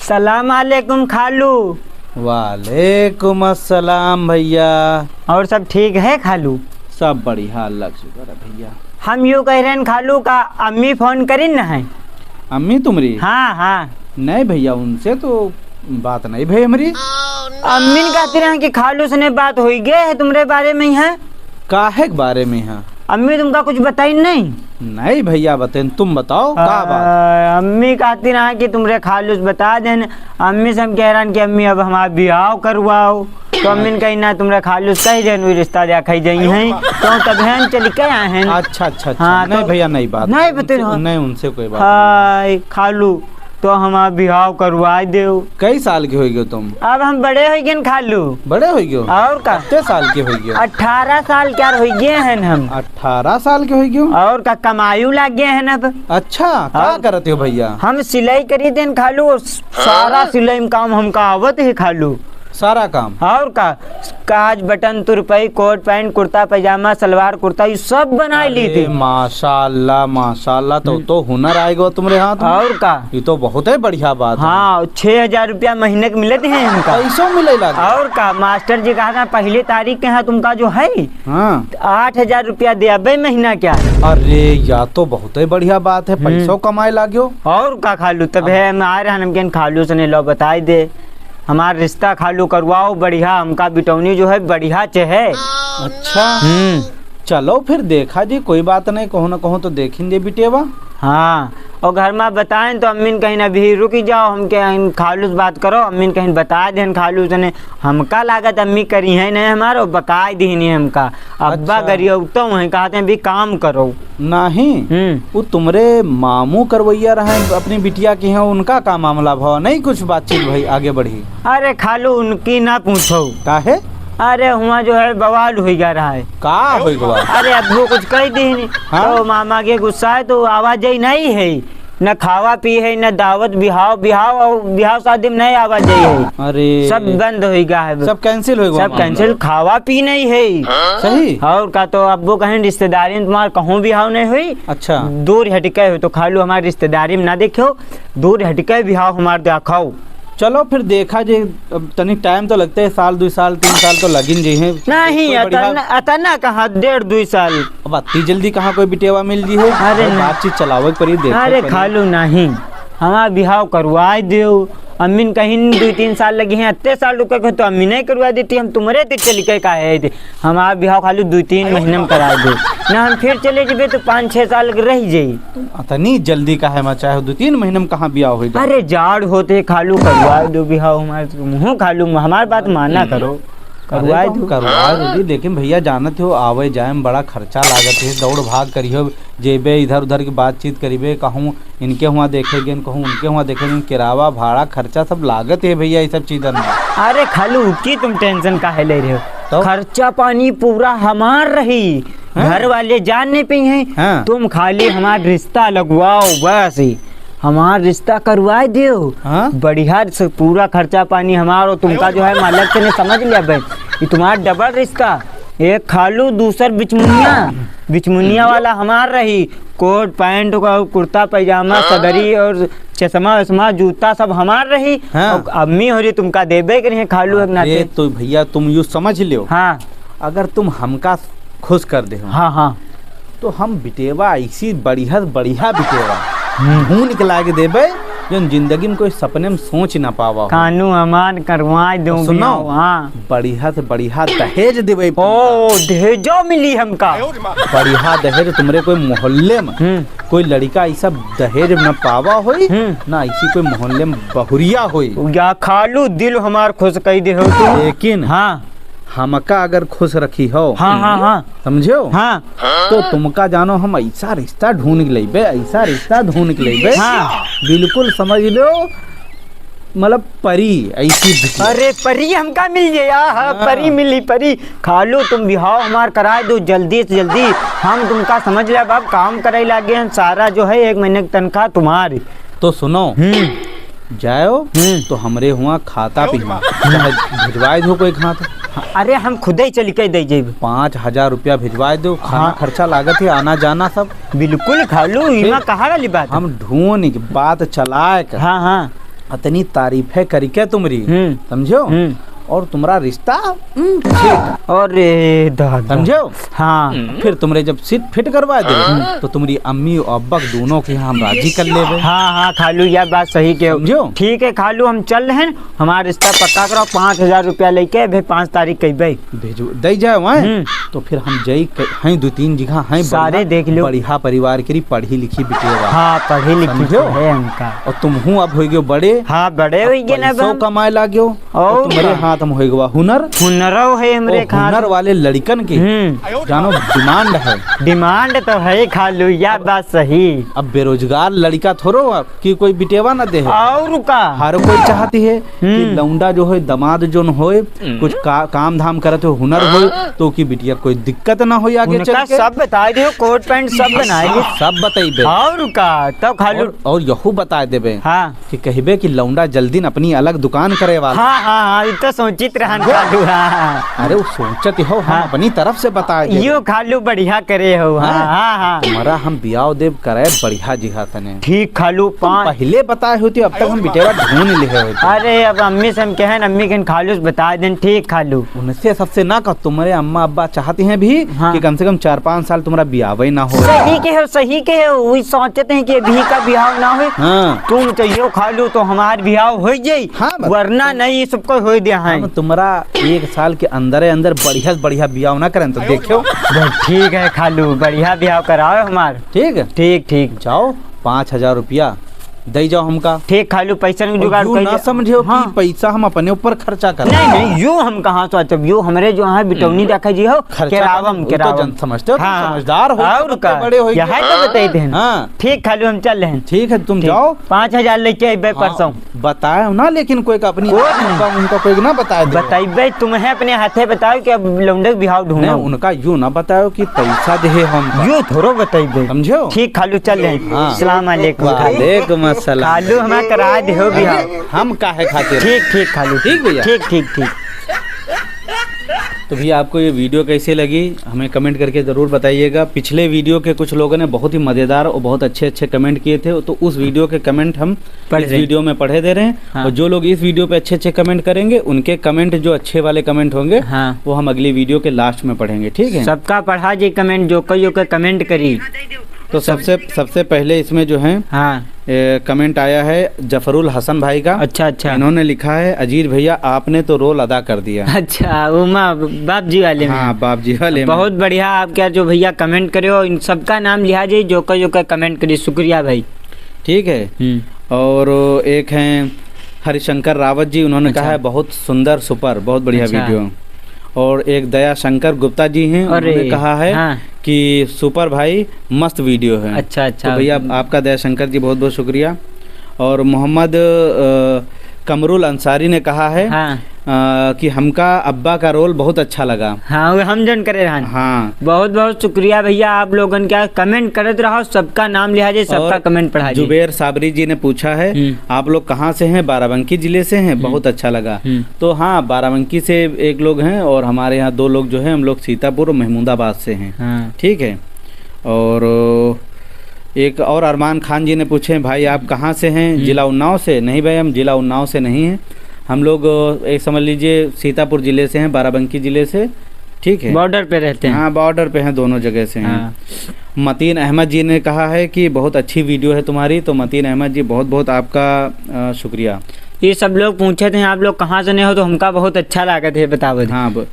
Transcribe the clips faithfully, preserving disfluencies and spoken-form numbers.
सलाम अलैकुम खालू। वालेकुम अस्सलाम भैया। और सब ठीक है खालू? सब बढ़िया, अल्लाह का शुक्र है भैया। हम यूँ कह रहे हैं खालू का अम्मी फोन करी न है? अम्मी तुम्हरी? हाँ, हाँ। नहीं भैया, उनसे तो बात नहीं भई हमरी। अम्मी ने कहती रहे कि खालू से ने बात होई गए है तुम्हरे बारे में ही है। काहे के बारे में है? अम्मी तुमका कुछ बताई नहीं? नहीं भैया, बताइन, तुम बताओ, का बात? आ, अम्मी कहती रहा कि तुमरे खालू से बता देन। अम्मी से हम कह रहन कि अम्मी, अब हमार बियाह करवाओ। तो अम्मी ने कही, "ना, तुमरे खालू से कही देन, उ रिश्ता देखई जइहैं।" तो तब हम चली के आए हैं। अच्छा, अच्छा, अच्छा। हाँ, नहीं तो भैया, नहीं बात। नहीं बताइन, उनसे, हाँ। नहीं, उनसे कोई बात नहीं। हाय, खालू, तो हमार बिहाव करवाए देव। कई साल के होइ गयो तुम? अब हम बड़े होइ गए खालू। बड़े होइ गयो? और का? कितने साल के होइ गयो? अठारह साल के यार होइ गए हैं हम। अठारह साल के होइ गयो? और का, कमायु लाग गए हैं अब। अच्छा, का और करत हो भैया? हम सिलाई करी देन खालू, और सारा सिलाई में काम हमका आवत है खालू। सारा काम? और का, काज, बटन, तुरपई, कोट पैंट, कुर्ता पैजामा, सलवार कुर्ता, ये सब बनाई ली थी। अरे माशाल्लाह, माशाल्लाह, तो, हम्म। तो हुनर आएगा तुम्हरे हाथ में। और का? ये तो बहुत ही बढ़िया बात है। हाँ, छह हजार रुपया महीने के मिलत हैं हमका। पैसों मिले लागे। और का, मास्टर जी कहा था, "पहली तारीख के यहाँ तुमका जो है, हाँ। आठ हजार रुपया दे अबे महीना क्या?" अरे, या तो बहुत ही बढ़िया बात है, हम्म। पैसों कमाए लाग्यो। और का खालू, तब अब है, हम आ रहे हैं, हम कहन खालू से ने लो बताई दे। हमार रिश्ता खालू करवाओ बढ़िया, हमका बिटौनी जो है बढ़िया चहे। अच्छा। हम्म। चलो फिर देखा जी, कोई बात नहीं, कहूँ ना कहूँ तो देखिन जे बिटेवा। हाँ, और घर में बताएं तो अम्मी ने कहीं अभी रुक जाओ, हम कहीं खालू से बात करो, अम्मी ने कहीं बता देन खालू से ने, हमका लागत अम्मी करी है नहीं हमारो, बकाई दीनी हमका। अब्बा अच्छा। गरियौतो हैं, कहते हैं, "अभी काम करो।" नहीं, हम्म। वो तुमरे मामू करवैया रहे अपनी बिटिया के हैं, उनका का मामला भवा? नहीं कुछ बातचीत भाई आगे बढ़ी? अरे खालू, उनकी ना पूछो। काहे? अरे हुआं जो है बवाल हुई गया रहा है। का हुई गया? अरे अब्बू कुछ कही दीनी, हाँ? तो मामा के गुस्सा है तो आवाजाही नहीं है। न खावा पी है, न दावत, बिहाव, बिहाव और बिहाव शादी में नहीं आवा जाई है। अरे। सब बंद होई गा है। सब cancel होई गा सब मामला। Cancel, खावा पी नहीं है। सही? और का तो अब्बो कहें रिश्तेदारी में तुम्हार कहूँ बिहाव नहीं हुई। अच्छा। दूर हटिके हो तो खालू हमार रिश्तेदारी में ना देखो, दूर हटिके बिहाव हमार देखाओ। चलो फिर देखा जे, अब तनी time तो लगते है, साल, दुई साल, तीन साल तो लगिन जइहैं। नहीं, कोई बढ़िया अतना, अतना कहाँ, डेढ़, दुई साल। अब अत्ती जल्दी कहाँ कोई बिटेवा मिल जी है? अरे भाई, नहीं। बातचीत चलावे के पड़ी, देखे अरे के पड़ी। खालू नहीं, हमार बिहाव करवाए देव। अम्मीन कहीं दुई तीन साल लगी हैं, अत्ते साल रुके के तो अम्मी नहीं करवा देती, हम तुम्हरे ते चल के काहे आए थे? हमार बिहाव खालू दुई तीन महीने में करा दे, ना हम फिर चले जेबे तो पाँच छह साल के रह जाई। तुम अतनी जल्दी काहे में चाहे, दुई तीन महीने में कहाँ बिहाव होई जाए? अरे जाड़ होते खालू करवा दो बिहाव हमार, मुँह खालू हमार बात माना करो, अरे करवा तुम दो। करवा दो जी, लेकिन भैया जानत हो आवे जाए में बड़ा खर्चा लागत है, दौड़ भाग करियो, जेबे इधर उधर की बातचीत करिबे, कहूँ इनके हुआं देखे गेन, कहूँ उनके हुआं देखे गेन, किरावा, भाड़ा, खर्चा सब लागत है भैया, ये सब चीजन में। अरे खालू, की तुम tension काहे ले रहे हो? तो? खर्चा पानी पूरा हमार रही, हाँ? घर वाले जान नहीं पई हैं। हाँ। तुम खाली हमार रिश्ता लगवाओ बस, हमार रिश्ता करवाए दियो। हाँ? बढ़िया से पूरा खर्चा पानी हमार और तुमका जो है मालक से ने समझ लिया बे, ये तुम्हारा double रिश्ता। एक खालू, दूसर बिचमुनिया, बिचमुनिया वाला हमार रही। कोट पैंट का, कुर्ता पैजामा, हाँ। सदरी और चश्मा वश्मा, जूता सब हमार रही। हाँ। और अम्मी होरी तुमका देबे के रही, खालू एक अरे नाते। तो भैया तुम यूँ समझ लियो। हाँ। अगर तुम हमका खुश कर दे हो, हाँ, हाँ। तो हम बिटेवा ऐसी बढ़िया, बढ़िया बिटेवा हम्म। ढूंढ के लाके देबे, जो जिंदगी में कोई सपने में सोच ना पावा हो। खालू हमार करवाए दोगी। सुनो, हाँ। बढ़िया से बढ़िया दहेज देबे ओ, तुमका। दहेजो मिली हमका। बढ़िया दहेज तुम्हरे कोई मोहल्ले में, हम्म। कोई लड़का ऐसा दहेज न पावा होई, हम्म। ना ऐसी कोई मोहल्ले में बहुरिया होई। या खालू दिल हमार खुश कई दे हो तू। लेकिन हाँ। हमका अगर खुश रखी हो, हाँ, हाँ, हाँ। समझो? हाँ। तो तुमका जानो हम ऐसा रिश्ता ढूंढ के लेबे, ऐसा रिश्ता ढूंढ के लेबे। हाँ। बिल्कुल समझ लो, मतलब परी ऐसी बिटिया। अरे परी हमका मिल जाए, आहा, हाँ। परी मिली परी। खालू तुम बिहाव हमार कराए दो जल्दी से जल्दी, हम तुमका समझ लेब, अब काम करे लागे हैं, सारा जो है एक महीने की तनख्वाह तुम्हारी। तो सुनो, हम्म। जाओ, हम्म। तो हमरे हुआं खाता पीना, चाहे भिजवाए दो कोई खात। हाँ, अरे हम खुदे चल के दे जेब। पाँच हजार रुपया भिजवाए दो, खाना हाँ। खर्चा लागत है, आना जाना सब। बिल्कुल खालू, ठीक? इमा कहाँ वाली बात है? हम ढूंढ के बात चलाए के। हाँ, हाँ। अतनी तारीफे करिके तुमरी, हम्म। समझो? हम्म। और तुम्हरा रिश्ता, हम्म, ठीक। अरे दादा। समझो? हाँ। फिर तुमरे जब सीट फिट करवा दे, हम्म। तो तुमरी अम्मी और अब्बा के दोनों के यहाँ हम राजी कर लेबे। हाँ, हाँ, खालू, यह बात सही के। समझो? ठीक है खालू, हम चल रहे हैं, हमारा रिश्ता पक्का कराओ, पाँच हजार रुपया लेके अबे पाँच तारीख के अबे। भेजो, दई जाए वहाँ। हम्म। तो फिर हम जाई क-, हैं दो तीन जगह हैं सारे बढ़िया, देख लो। बढ़िया परिवार के री पढ़ी लिखी बिटिया बा। हाँ, पढ़ी लिखी समझो? तो है हमका। और तुमहू अब होइ गयो बड़े। हाँ, बड़े अब होइ गए ना अब पैसो हम। कमाए लाग्यो। और और तुम्हरे का? हाथ में होइ गवा हुनर। हुनरो है हमरे और हाथ हुनर में। वाले लड़िकन के हम्म। जानो demand है। Demand तो है खालू, यह अब बात सही। अब बेरोजगार लड़िका थोड़ो अब कि कोई बिटेवा ना दे है। और का? हर कोई चाहती है कि हम्म। लौंडा जो होय, दमाद जोन होय, हम्म। कुछ का-, काम धाम करत हो, हुनर होय, हाँ। तो कि बिटिया कोई दिक्कत ना होय आगे उनका चल के। सब बताए दियो, कोट पैंट सब बनाए दियो। सब बताइबे। और का? तो खालू और, और यहू बताए देबे हाँ। कि कहिबे कि लौंडा जल्दी न अपनी अलग दुकान करे वाला। हाँ, हाँ, हाँ, इ तो सोचित रहन समझो? खालू, हाँ, हाँ। अरे वो सोचत हो, हम हाँ। अपनी तरफ से बताए देबे। यो खालू बढ़िया करे हो, हाँ, हाँ। हाँ, हाँ। तुम्हारा हम बियाह देब करे बढ़िया जिहा तने। ठीक खालू, तुम पाँच पहिले बताए होती, अब तक हम बिटेवा ढूंढ लिहे होते। अरे, अब अम्मी से हम कहेन, अम्मी कहन खालू से बताए देन, ठीक खालू। उनसे सबसे ना कह, तुम्हारे अम्मा अब्बा चाहती हैं भी हाँ। कि कम से कम चार पाँच साल तुम्हारा बियाह ही ना हो। सही के हो, सही के हो, वही सोचते हैं कि अभी का बियाह ना हो। हाँ। तुम चाहिए खालू तो हमार बियाह हो जाई, हाँ, बस। वरना नहीं, ये सबको हो दिया है। हम तुम्हारा एक साल के अंदर अंदर बढ़िया से बढ़िया बियाह ना करें तो देखियो। बस ठीक है खालू, बढ़िया बियाह कराओ हमार। ठीक है? ठीक, ठीक। जाओ, पाँच हजार रुपया दे जाओ हमका। ठीक खालू, पैसा नहीं और जुगाड़ यू कर ना दे। समझो हाँ। कि पैसा हम अपने ऊपर खर्चा कर नहीं, रहे हैं। नहीं, यू हम कहाँ सोचब, यू हमरे जो है बिटौनी हम्म। देखा जी हो, खर्चा केरावम, कर, वो तो केरावम। जन समझते हो, तुम हाँ। समझदार हो, और कितने का? बड़े हो यह गए। तो बताई देन। हाँ। ठीक खालू, हम चल रहे हैं। ठीक है, तुम ठीक। जाओ। पाँच हजार लेके अइबे हाँ, परसों। बताए ना, लेकिन कोई का अपनी कोई नहीं। उनका, उनका कोई ना बताए दे। बताइबे, तुम्हें अपने हाथे बताओ कि अब लौंडे के बिहाव ढूंढो। नहीं, उनका यू ना बताओ कि पैसा दे हम। यू थोड़ो बताइबे। समझो? ठीक खालू, चल रहे हैं। हाँ। अस्सलाम वालेकुम खालू। वालेकुम अस्सलाम। खालू हमारा करा दे हो बिहाव। अरे, हम काहे खातिर? ठीक, ठीक खालू। ठीक भैया। ठीक, ठीक, ठीक। तो भैया, आपको ये video कैसे लगी, हमें comment करके ज़रूर बताइएगा। पिछले video के कुछ लोगों ने बहुत ही मज़ेदार और बहुत अच्छे-अच्छे comment किए थे, तो उस video के comment हम पढ़ इस रहे हैं। Video में पढ़े दे रहे हैं। हाँ। और जो लोग इस video पे अच्छे-अच्छे comment करेंगे, उनके comment, जो अच्छे वाले comment होंगे, हाँ। वो हम अगली video के last में पढ़ेंगे, ठीक है? सबका पढ़ा जी comment, जो कोई ओके comment करी। तो सबसे, सबसे पहले इसमें जो है, हाँ। ए, comment आया है जफरुल हसन भाई का। अच्छा, अच्छा। इन्होंने लिखा है, "अजीज भैया, आपने तो role अदा कर दिया।" अच्छा, वो माँ बाप जी वाले में। हाँ, बाप जी वाले में। बहुत बढ़िया, आपके जो भैया comment करे हो, इन सबका नाम लिहा जाए, जो का, जो का comment करी, शुक्रिया भाई। ठीक है। हम्म। और एक हैं हरिशंकर रावत जी, उन्होंने अच्छा। कहा है, "बहुत सुंदर, super, बहुत बढ़िया अच्छा। Video।" और एक दयाशंकर गुप्ता जी हैं, अरे, उन्होंने कहा है हाँ। कि "Super भाई, मस्त video है।" अच्छा, अच्छा। तो भैया, आपका दयाशंकर जी बहुत बहुत शुक्रिया। और मोहम्मद, अ, कमरुल अंसारी ने कहा है, हाँ। अ, कि "हमका अब्बा का role बहुत अच्छा लगा।" हाँ, वो हम जन करे रहन। हाँ। बहुत बहुत शुक्रिया भैया, आप लोगन क्या comment करत रहो, सबका नाम लिहा जाए, सबका और comment पढ़ा जाए। जुबेर साबरी जी ने पूछा है, हम्म। "आप लोग कहाँ से हैं?" "बाराबंकी जिले से हैं।" हम्म। "बहुत अच्छा लगा।" हम्म। तो हाँ, बाराबंकी से एक लोग हैं और हमारे यहाँ दो लोग जो हैं, हम लोग सीतापुर और महमूदाबाद से हैं। हाँ। ठीक है। और एक और अरमान खान जी ने पूछे, "भाई, आप कहाँ से हैं?" हम्म। "जिला उन्नाव से?" "नहीं भाई, हम जिला उन्नाव से नहीं हैं, हम लोग, एक समझ लीजिए, सीतापुर जिले से हैं, बाराबंकी जिले से।" ठीक है। Border पे रहते हैं। हाँ, border पे हैं, दोनों जगह से हैं। हाँ। मतीन अहमद जी ने कहा है कि "बहुत अच्छी video है तुम्हारी", तो मतीन अहमद जी, बहुत बहुत आपका, अ, शुक्रिया। ये सब लोग पूछे थे, "आप लोग कहाँ से नहीं हो?" तो हमका बहुत अच्छा लागत है, बतावत है। हाँ, ब-,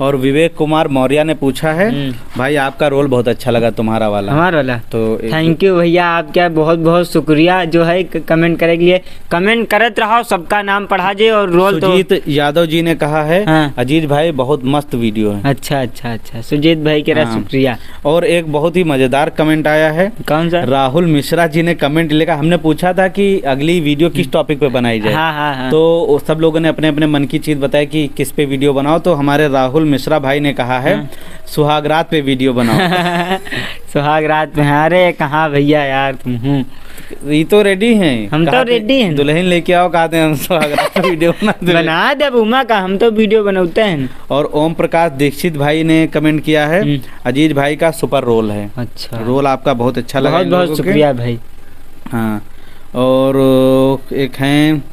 और विवेक कुमार मौर्य ने पूछा है, हम्म। "भाई, आपका role बहुत अच्छा लगा, तुम्हारा वाला।" हमारा वाला? तो एक Thank you भैया, आपका बहुत बहुत शुक्रिया जो है क-, comment करे के लिए। Comment करत रहो, सबका नाम पढ़ा जे और role तो सुजीत यादव जी ने कहा है, हाँ। "अजीज भाई, बहुत मस्त video है।" अच्छा, अच्छा, अच्छा, सुजीत भाई के रा हाँ। शुक्रिया। और एक बहुत ही मजेदार comment आया है। कौन सा? राहुल मिश्रा जी ने comment लिखा, हमने पूछा था कि अगली video किस हम्म। Topic पे बनाई जाए। हाँ, हाँ, हाँ। तो वो सब लोगों ने अपने अपने मन की चीज बताई कि किस पे video बनाओ, तो हमारे राहुल मिश्रा भाई ने कहा है, हाँ। "सुहागरात पे video बनाओ।" सुहागरात पे, अरे कहाँ भैया यार तुम, हम्म। ये तो ready हैं। हम तो कहा थे, ready हैं। दुल्हन लेके आओ, कहा थे हम सुहागरात पे video बना दे। बना दे अब उमा का, हम तो video बनौते हैं। और ओम प्रकाश दीक्षित भाई ने comment किया है, हम्म। "अजीज भाई का super role है।" अच्छा। Role आपका बहुत अच्छा लगा बहुत, इन बहुत लोगों के। शुक्रिया भाई। हाँ, और एक हैं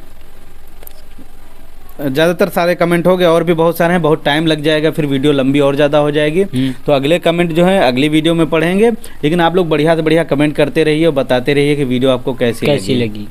ज़्यादातर सारे कमेंट हो गए, और भी बहुत सारे हैं, बहुत टाइम लग जाएगा, फिर वीडियो लंबी और ज़्यादा हो जाएगी। हम्म। तो अगले कमेंट जो है अगली वीडियो में पढ़ेंगे, लेकिन आप लोग बढ़िया से बढ़िया कमेंट करते रहिए और बताते रहिए कि वीडियो आपको कैसी कैसी लगी। लगी?